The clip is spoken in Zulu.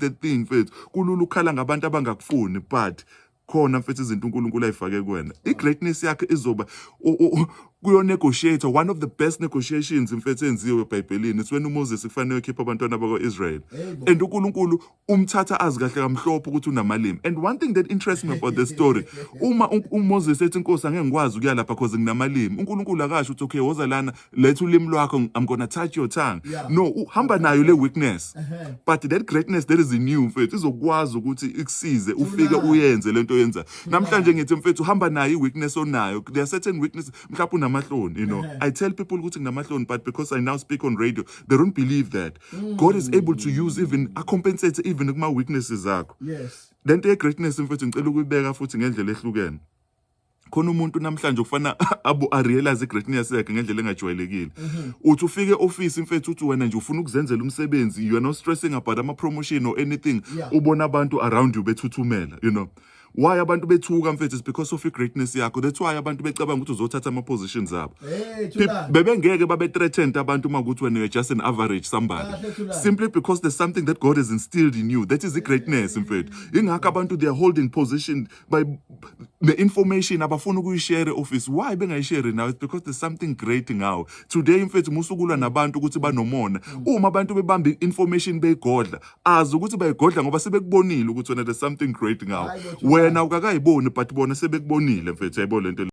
The thing, mfethu, kulula ukukhala ngabantu abangakufuni, but khona, mfethu, izinto uNkulunkulu ayifake kuwena, i-greatness yakhe izoba kuyo negotiate. One of the best negotiations, mfethu, enziwe eBhayibhelini, it's when uMoses kufanele ekhipha abantwana bakwa-Israel and uNkulunkulu umthatha azi kahle kamhlophe ukuthi unamalimi. And one thing that interests me about the story, uma uMoses ethi, "Inkosi, angeke ngikwazi ukuya lapha because nginamalimi," uNkulunkulu akasho ukuthi, "Okay, woza lana, letha ulimi lwakho, I'm gonna touch your tongue." No, hamba nayo le weakness, but that greatness that is in you, mfethu, izokwazi ukuthi ikusize ufike Thulani. uyenze lento oyenza namhlanje. Ngithi, mfethu, hamba nayo i-weakness onayo. There are certain weaknesses. Mhlawumbe unamahloni. I tell people ukuthi nginamahloni, but because I now speak on radio, they don't believe that God is able to use, even a-compensate even kuma-weaknesses akho. Lento ye-greatness, mfethu, ngicela ukuyibeka futhi ngendlela ehlukene. Khona umuntu namhlanje kufana abo a-realize i-greatness yakhe ngendlela engajwayelekile. Uthi ufike e-office, mfethu, uthi wena nje ufuna ukuzenzela umsebenzi, you are not stressing about ama-promotion or anything. Ubona abantu around you bethuthumela. Why abantu bethuka, mfethu? Is because of i-greatness yakho. That's why abantu becabanga ukuthi uzothatha ama-positions abo. Hey, Thulani. Bebengeke babe threatened abantu uma ukuthi wena you're just an average somebody, Kahle, Thulani. simply because there's something that God has instilled in you. That is the greatness, mfethu. Ingakho abantu, they are holding position by the information abafuna ukuyishare office. Why bengayishare now? It's because there's something great ngawe today, mfethu. Musukulwa nabantu ukuthi banomona. Uma abantu bebamba information beyigodla, azi ukuthi bayigodla ngoba sebekubonile ukuthi wena there's something great ngawe. Hayi bo, Thulani. Wena ukakayiboni, but bona sebekubonile, mfethu. Yayibona lento.